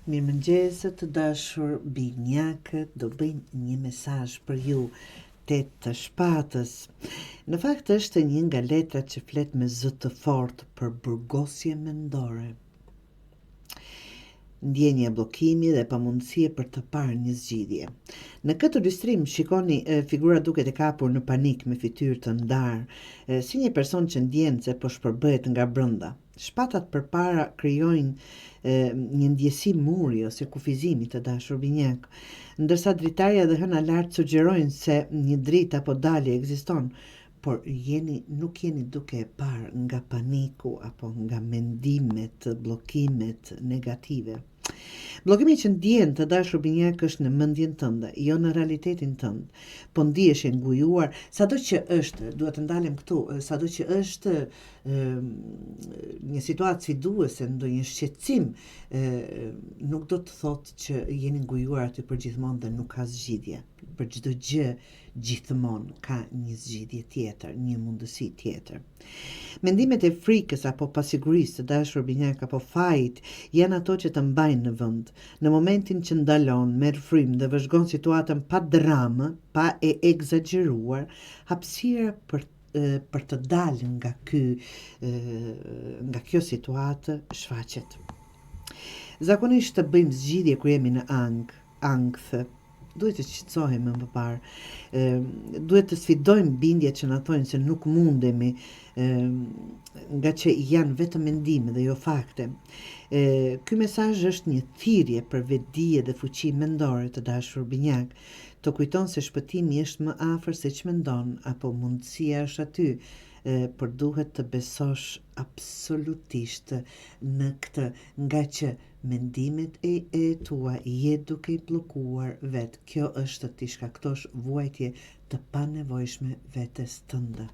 Mirëmëngjes të dashur binjakë, do bëjmë një mesazh për ju tetë të shpatës. Në fakt është një nga letrat që flet me zë të fortë për burgosje mendore. Ndjenja bllokimi dhe pamundësie për të parë një zgjidhje. Në këtë ilustrim shikoni figura duket e kapur në panik me fytyrë të ndarë, si një person që ndjen se po shpërbëhet nga brenda. Shpatat përpara krijojnë një ndjesi muri ose kufizimi të dashur binjakë, ndërsa dritarja dhe hëna lart sugjerojnë se një dritë apo dalje ekziston, por jeni nuk jeni duke e parë nga paniku apo nga mendimet, bllokimet negative. Bllokimi që ndjen të dashur binjakë është në mendjen tënde, jo në realitetin tënd. Po ndihesh e ngujuar, sado që është, dua të ndalem këtu, sado që është e, një situatë sfiduese, ndonjë shqetësim, e, nuk do të thotë që jeni ngujuar aty për gjithmonë dhe nuk ka zgjidhje. Për çdo gjë gjithmonë ka një zgjidhje tjetër, një mundësi tjetër. Mendimet e frikës apo pasigurisë të dashur binjakë apo fajit janë ato që të mbajnë në vend. Në momentin që ndalon, merr frymë dhe vëzhgon situatën pa dramë, pa e ekzagjeruar, hapësira për për të dalë nga ky nga kjo situatë shfaqet. Zakonisht të bëjmë zgjidhje kur jemi në ang, ankth, duhet të qetësohemi më parë. Ë duhet të sfidojmë bindjet që na thonë se nuk mundemi, ë nga që janë vetëm mendime dhe jo fakte. Ë ky mesazh është një thirrje për vetëdije dhe fuqi mendore të dashur binjakë. Të kujton se shpëtimi është më afër se ç'mendon apo mundësia është aty, e, por duhet të besosh absolutisht në këtë, nga që Mendimet e e tua je duke i bllokuar vetë kjo është t'i shkaktosh vuajtje të panevojshme vetes tënde.